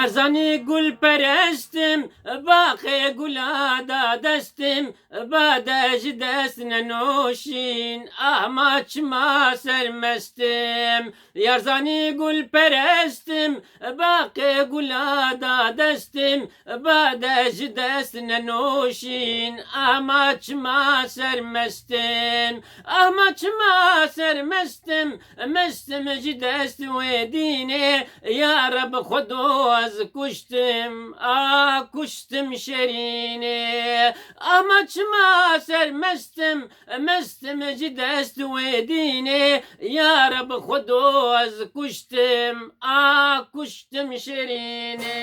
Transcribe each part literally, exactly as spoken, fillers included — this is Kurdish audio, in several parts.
Yarzanî gul perestim, baxê gula da destim, bade ji dest nenoşîn, ah ma çima sermestim. Yarzanî gul perestim, baxê gula da destim, bade ji dest nenoşîn, ah ma çima sermestim. Ah ma çima sermestim, mestim ji dest wê dînê, ya Reb Xwedo ez kuştim, a kuştim şerînê. Ah ma çima sermestim, mestim ji dest wê dînê, ya Reb Xwedo ez kuştim, a kuştim şerînê.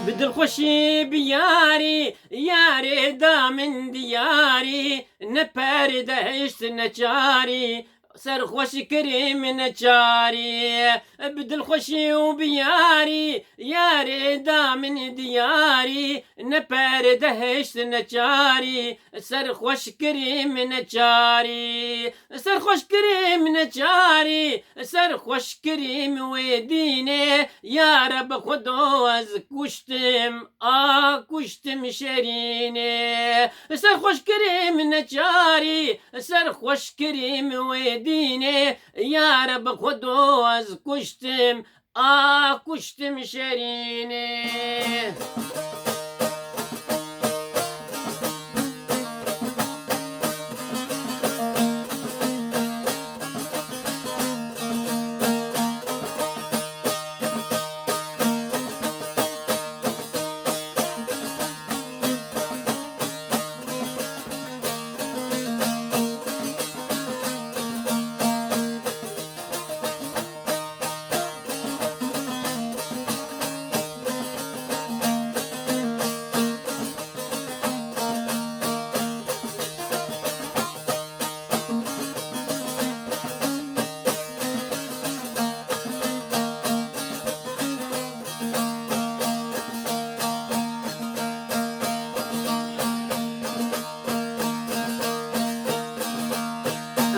Bi dilxweşî bi yarî, yarê da min diyarî, ne perde hişt ne çarî, serxweş kirî min çarî. Bi dilxweşî û bi yarî, yarê da min diyarî, ne perde hişt ne çarî, serxweş kirî min çarî. Serxweş kirî min çarî, serxweş kirî min wê dînê, ya Reb Xwedo ez kuştim, a kuştim şerînê. Serxweş kirî min çarî, serxweş kirî min wê dînê, ya Reb Xwedo ez kuştim, a kuştim şerînê.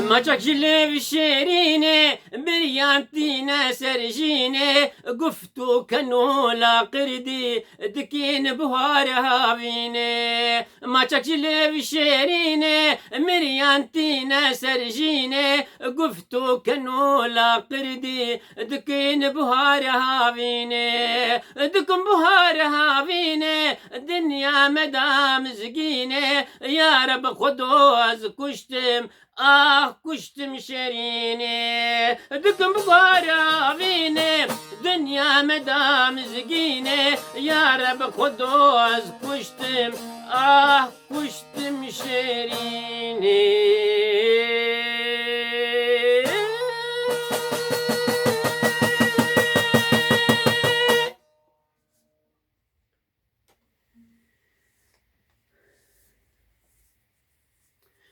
Maçak ji lêv şêrînê, biryantîne ser jînê, guft û keno la qirdî, dikîn buhar havînê. Maçak ji lêv şêrînê, miryantîne ser jînê, guft û keno la qirdî, dikîn buhar havînê. Dikin buhar havînê, dinya me da mizgînê, ya Reb Xwedo ez kuştim, ah kuştim şerînê. Dikim bi guhar havînê, dinya me da mizgînê, ya Reb Xwedo ez kuştim, ah kuştim şerînê.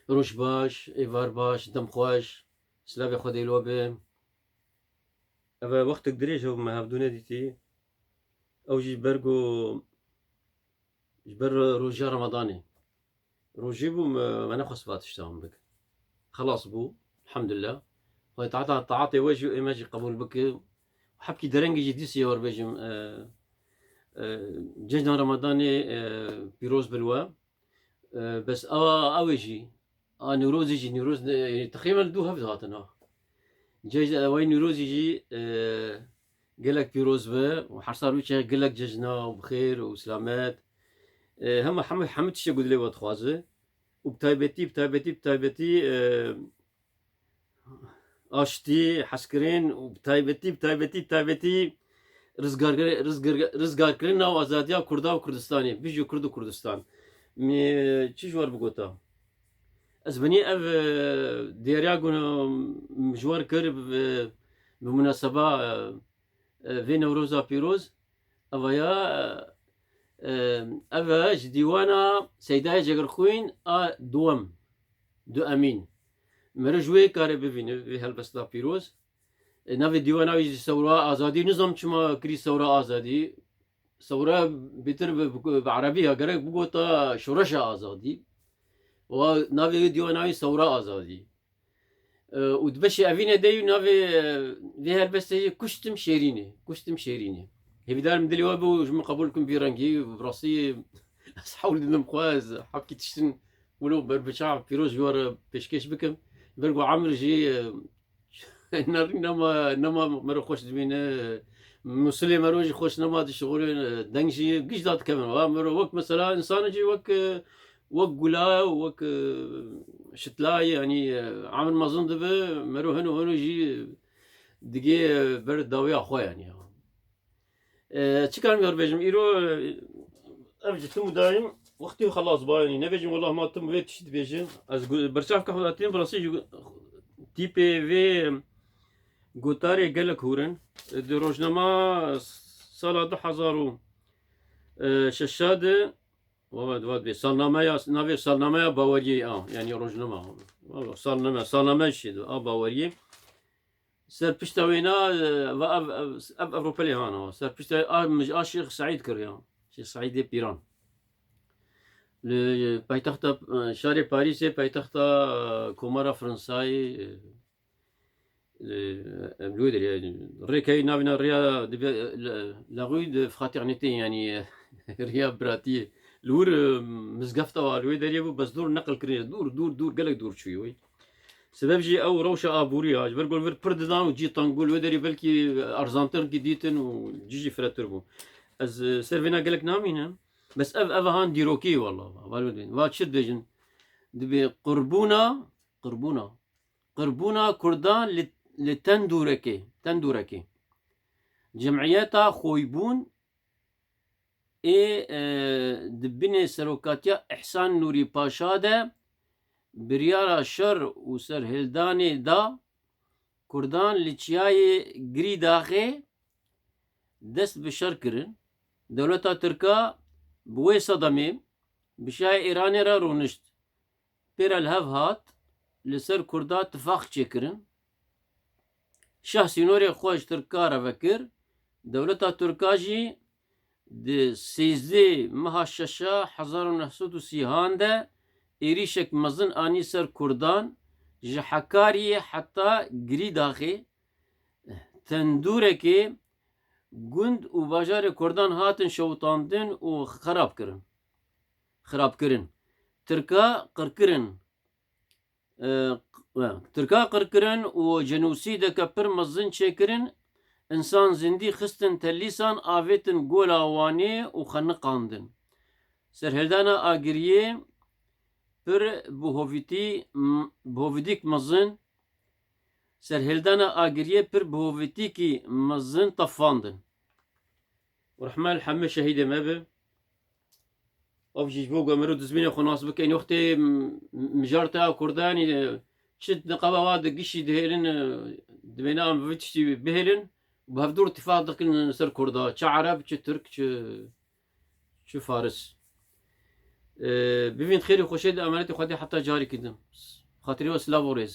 Roj baş, êvar baş, dem xweş, silavê Xwedê li we be. Ev e wextek dirêj hebû me hevdû nedîtî. Ew jî ji ber ku, ji ber roja Remadanê. Rojê bû, me, me nexwest va tişta hûn bik. Xelas bû. Elhamdulillah. Xwedê Teala taetê we jî û ê me jî qebûl bike. Hebkî derengê jî dîsê we bêjim, e, e, cejna Remadanê, e, pîroz bi li we. E, bes ew, ew ê jî, a Newrozê jî, Newroz, e, teqrîben li dû hev dihatin ha. Cejna, e, wê Newrozê jî, e, gelek pîroz be û her sal wî çaxê gelek cejna û bi xêr û silamet. E, hema hemû, hemû tiştê ku dilê we dixwaze. Û bi taybetî, bi taybetî, bi taybetî, e, aştî, hezkirin û bi taybetî, bi taybetî, bi taybetî rizgarkir-, rizgir-, rizgarkirina û azadiya Kurda û Kurdistanê. Bijî Kurd û Kurdistan. Min çi ji we re bigota? Ez binî ev, e, diyariya ku min ji we re kir bi, bi munaseba, e, e, vê Newroza pîroz. Eva ya, e, ev e ji dîwana Seydayê Cegerxwîn a duwem, du emîn. Meriv ji wê karê bivîne, vê helbesta pîroz. E, navê dîwana wî jî Sewra Azadî, nizam çima kirî Sewra Azadî. Sewra bêtir bi, bi, bi erebî ya gerek bigota Şoreşa Azadî. Wa navê wê dîwana wî Sewra Azadî. E, û di beşê evînê de yû navê, e, vê helbestê jî Kuştim Şêrînê. Kuştim Şêrînê. Hêvîdar im dilê we bi û ji min qebûl bikin vî rengî. Bi rastî ez hewl didim xwe ez hevkî tiştin wilo berbiçav pîroz ji we re pêşkêş bikim. Ber ku emir jî, e, nerî nema, nema mero xweş dibîne. Musilê mero jî xweş nema dişixulin, e, deng jî giş da dikevin. Wa mero wek mesela însan jî wek, e, wek gula û wek, e, şitlayê, yanî, e, emir mezin dibe, mero hino hino jî digê, e, ber dawiya xwe, yanî. E, çi karim yar bêjim? Îro, e, ev ji tim û dayim wextî xelas ba, yanî. Nebêjim, wellah, ma tim vê tiştî dibêjin. Ez gu-, berçavka xwe datînim, bi rastî jî gu-, tîpê vê gotarê gelek hûr in. E, di rojnama sala du hezar û şeşa de, Wava, wava dibê salnameya, navê salnameya baweriyê a, yanî rojnama. Wava, salname, salname jî a baweriyê. Ser pişta wêna, e, va ev, ev, ev Ewropelê hana. Ser pişta a, mij a Şêx Seîd kiriya. Şêx Seîdê Pîran. Li paytexta, e, şarê Parîsê, paytexta, e, Komara Fransayê, e, Li, em li wê derê, rêkeyê navîna rêya dibe, la, la rue de fraternité, yanî, rêya biratiyê. Li wir, e, mizgefta wa li wê derê bû, bes dûr neqil kirine, dûr, dûr, dûr, gelek dûr çûyî wê. Sebeb jî ew rewşa aborî ya, ji ber ku li vir pir didan û cî teng bû, li wê derê belkî erzantir kî dîtin û cî jî firetir bû. Ez, e, ser vêna gelek namînim. Bes ev, ev han dîrokî walla, va, va çi dibêjin? Dibê qurbûna, qurbûna. Qirbûna Kurdan li, li tendûrekê, tendûrekê. Cemiyeta Xoybûn ê, e, di binê serokatiya Îhsan Nûrî Paşa de biryara şer û serhildanê da Kurdan li çiyayê Girîdaxê dest bi şer kirin. Dewleta Tirka bi wê sedemê bi şahê Îranê re rûnişt. Pê re li hev hat li ser Kurda tifaq çêkirin. Şah sînorê xwe ji Tirka re vekir. Dewleta Tirka jî di sêzdeh meha şeşa hezar û neh sed û sîhan de êrîşek mezin anî ser Kurdan, ji Hekariyê heta Girîdaxê, tendûrekê gund û bajarê Kurdan hatin şewitandin û xerab kirin. Xirabkirin. Tirka qirkirin. E, q-, e, Tirka qirkirin û cenosîdeke pir mezin çêkirin, însan zindî xistin telîsan, avêtin gola Wanê û xeniqandin. Serhildana Agiriyê pir bi hovîtî, m-, bi hovîtîk mezin, serhildana Agiriyê pir bi hovîtîkî mezin tefandin. Rehme li hemî şehîdê me be. Ev jî ji bo ku em ero dizmînê xwe nas bikin. Wextê m-, mijarta Kurdanî, e, çi niqaba wa di gişî dihêlin, e, divêne em vî tiştî bihêlin. Bi hevdûr tifaq dikin ser Kurda. Çi Ereb, çi Tirk, çi, çi Faris. E, bivîn xêr û xweşê di emanetê Xwedê heta carekî din. Xatirê we silav û rêz.